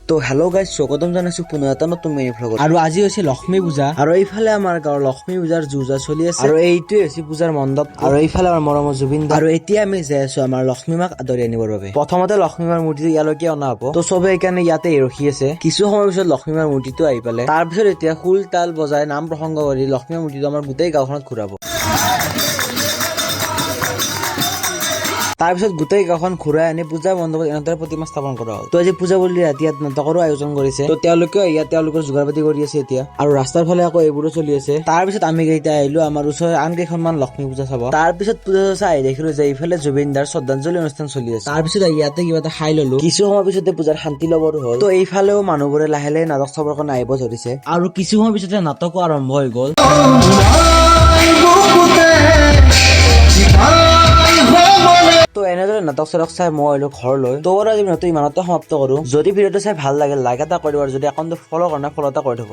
তো hello' guys, স্বাগতম জনাইছো পুনৰ এটা নতুন মিনি ভ্লগত। আৰু আজি হৈছে লক্ষ্মী পূজা আৰু এইফালে আমাৰ গাঁৱৰ লক্ষ্মী পূজাৰ যো-জা চলি আছে আৰু এইটোৱে হৈছে পূজাৰ মণ্ডপ আৰু এইফালে আমাৰ মৰমৰ জুবিন দা। আৰু এতিয়া আমি যাই আছো আমাৰ লক্ষ্মী মাক আদৰি আনিবৰ বাবে। প্ৰথমতে লক্ষ্মী মাৰ মূৰ্তিটো ইয়ালৈকে অনা হ'ব, তো চবে সেইকাৰণে ইয়াতে ৰখি আছে। কিছু সময়ৰ পিছত লক্ষ্মী মাৰ মূৰ্তিটো আহি পালে। তাৰপিছত এতিয়া খোল তাল বজাই নাম প্ৰসংগ কৰি লক্ষ্মী মাৰ মূৰ্তিটো আমাৰ গোটেই গাঁওখনত ঘূৰাব। তাৰপিছত গোটেই গাঁওখন ঘূৰাই আনি পূজা মণ্ডপত এনেদৰে প্ৰতিমা স্থাপন কৰা হ'ল। তো আজি পূজা বুলি ৰাতি ইয়াত নাটকৰো আয়োজন কৰিছে, তো তেওঁলোকেও ইয়াত তেওঁলোকৰ যোগাৰ পাতি কৰি আছে এতিয়া। আৰু ৰাস্তাৰ ফালে আকৌ এইবোৰো চলি আছে। তাৰপিছত আমি কেইটা আহিলো আমাৰ ওচৰৰ আন কেইখনমান লক্ষ্মী পূজা চাব। তাৰপিছত পূজা চাই আহি দেখিলো যে এইফালে জুবিন দাৰ শ্ৰদ্ধাঞ্জলি অনুষ্ঠান চলি আছে। তাৰপিছত ইয়াতে কিবা এটা খাই ললো। কিছু সময় পিছতে পূজাৰ শান্তি ল'বৰো হ'ল। তো এইফালেও মানুহবোৰে লাহে লাহে নাটক চাবৰ কাৰণে আহিব ধৰিছে আৰু কিছু সময় পিছতে নাটকো আৰম্ভ হৈ গ'ল। তো এনেদৰে নাটক চাটক চাই মই আহিলো ঘৰলৈ। তো বাৰু আজি ভিডিঅ'টো ইমানতে সমাপ্ত কৰো। যদি ভিডিঅ'টো চাই ভাল লাগে, লাইক এটা কৰি দিব আৰু যদি একাউণ্টটো ফ'ল' কৰা নাই, ফ'ল' এটা কৰি থ'ব।